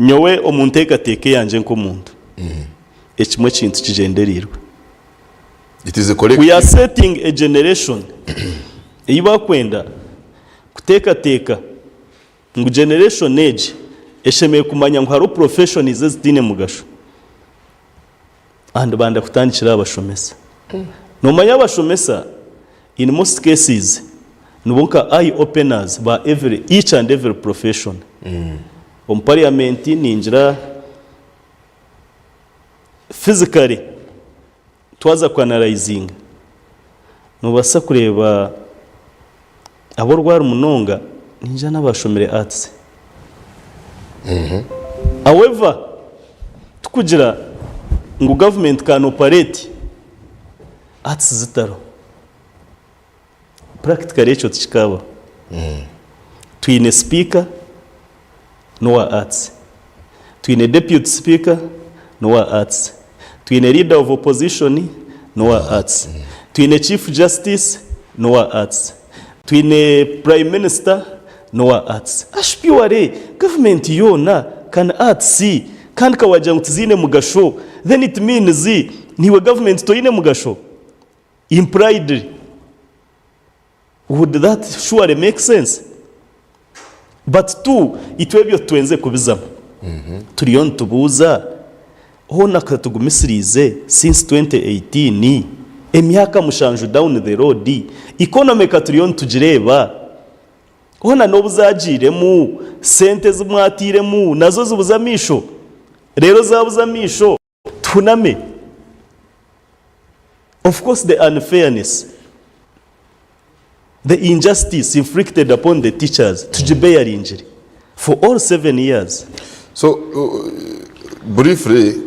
Nyowe omu nteekateeka eyangye nk'omuntu, ekimwe ekintu kigyendereirwe. It is a We collective. are setting a generation ei bakwenda kuteekateeka ngu generation egi eshemereire kumanya ngu hariho professions ezitaine mugasho and banda kutandikira aha bashomesa. Nomanya abashomesa in most cases nibo nka eye openers ba every each and every profession. Omu parliament ningira physically twaza ku analyzinga nobaasa kureeba aborwari munonga ningira nabashomire arts. However tikugira ngu government can operate arts zitariho. Practically ekyo tikikabaho. Twine speaker n'owa arts, twine deputy speaker n'owa arts, twine leader of opposition n'owa arts, twine chief justice n'owa arts, twine prime minister n'owa arts. Purely government yoona can arts kandi ka wagira ngu tiziine mugasho then it means naiwe government toine mugasho? Impliedly, would that surely make sense? But tu, itwe ebyo titwenze kubizamu. Turiyo nitubuuza, hoona katugumisiriize since 2018, emyaka mushanju down the road, economy ka turiyo nitugireeba, hoona n'obu zaagiiremu, sente ezi mwatairemu nazo zibuze amaisho? Reero zaabuza amaisho, Tuhuname. Of course the unfairness, the injustice inflicted upon the teachers tugibeyaringire for all 7 years. So briefly,